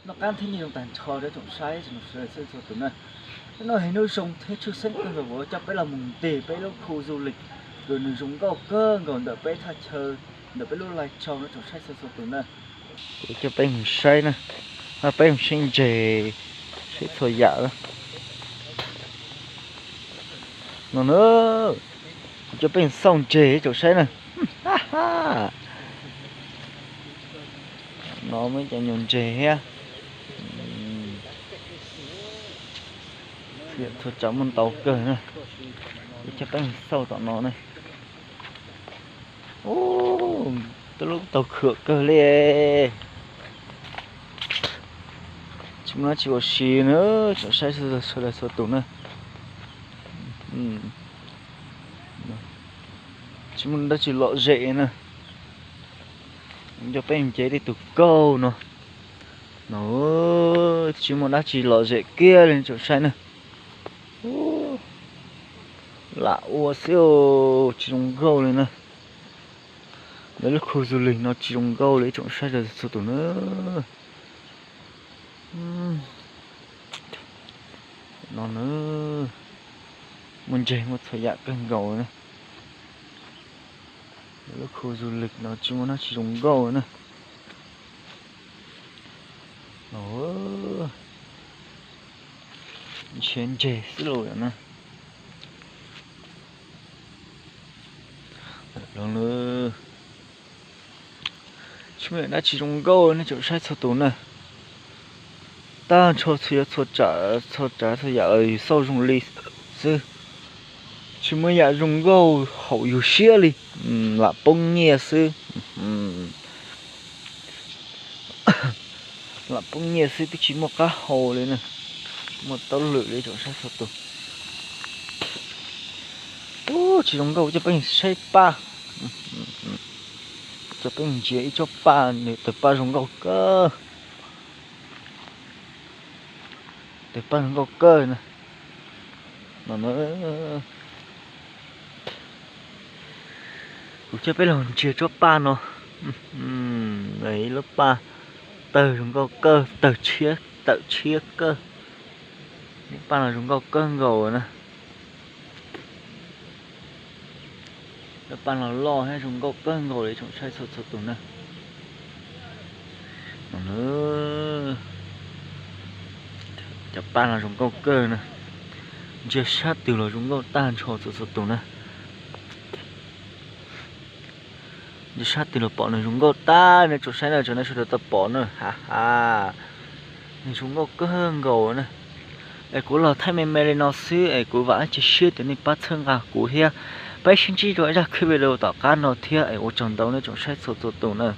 Noj qab thiab nyob zoo tag nrho rau tsoom saib tsoom sawv daws txhua tus na. Hnub no heev, hnub zoo thiab tshwj xeeb kawg nkaus, kuv coj peb los mus ncig peb lub khu du lịch uas nws zoo nkauj kawg nkaus ntawm peb thaj chaw, ntawm peb lub lai chaw no tsoom saib txhua txhua tus na. Kuv coj peb mus saib na, peb mus saib ntses, saib txhua yam no na. Kuv coj peb mus xauj ntses tsoom saib na. No muaj ib co nyuag ntses thiab. Txhua tsav muaj ntau kawg na. Kuv coj peb mus xauj tom no na. Ub, tej lub tau khwm kawg li. Tsis muaj dab tsi ua si na, tsoom saib sawv daws txhua tus na. Tsis muaj dab tsi lom zem na. Coj peb nce tej tus kauj no. No, tsis muaj dab tsi lom zem kiag li tsoom saib na. Lam ua xwb, tsis zoo nkauj li na. Lawv lub khu du lịch no tsis zoo nkauj li tsoom saib txhua tus na. No na, muaj ntses muaj txhua yam kawg nkaus na. Lub khu du lịch no tsis muaj dab tsi zoo nkauj na. Ntshe ntses xwb lauj na. Tsis muaj dab tsi zoo nkauj nej tsoom saib txhua tus na. Tag nrho txhua yam, txhua tsav txhua yam los yus xauj zoo li xwb. Tsis muaj yam zoo nkauj haum yus siab li. Lam poob nyiaj xwb. Lam poob nyiaj xwb twb tsis muaj qab hau li na. Muaj taub lwm li tsoom saib txhua tus. Ub, tsis zoo nkauj, coj peb saib paj. Coj peb ntsia ib tsob paj, nws tawg paj zoo nkauj kawg. Tawg paj zoo nkauj kawg na. Kuv coj peb los ntsia tsob paj no. Ib lub paj tawg zoo nkauj kawg, tawg tshiab tawm tshiab kawg. Lub paj no zoo nkauj kawg nkaus na. Lub paj no loj thiab zoo nkauj kawg nkaus li tsoom saib txhua txhua tus na. Cov paj no zoo nkauj kawg na. Ntsia sab twg los zoo nkauj tag nrho txhua txhua tus na. Ntsia sab twg los pom nws zoo nkauj tag, nej tsoom saib na, tsoom nej sawv daws tau pom na, ha ha. Nws zoo nkauj kawg nkaus na. Es kuv los thaij me me li no xwb es kuv vam thiab cia siab tias nej pab txhawb nqa kuv thiab. Peb sib ntsib rau zaj clip video tom qab no thiab es ua tsaug ntau nej tsoom saib txhua txhua tus na.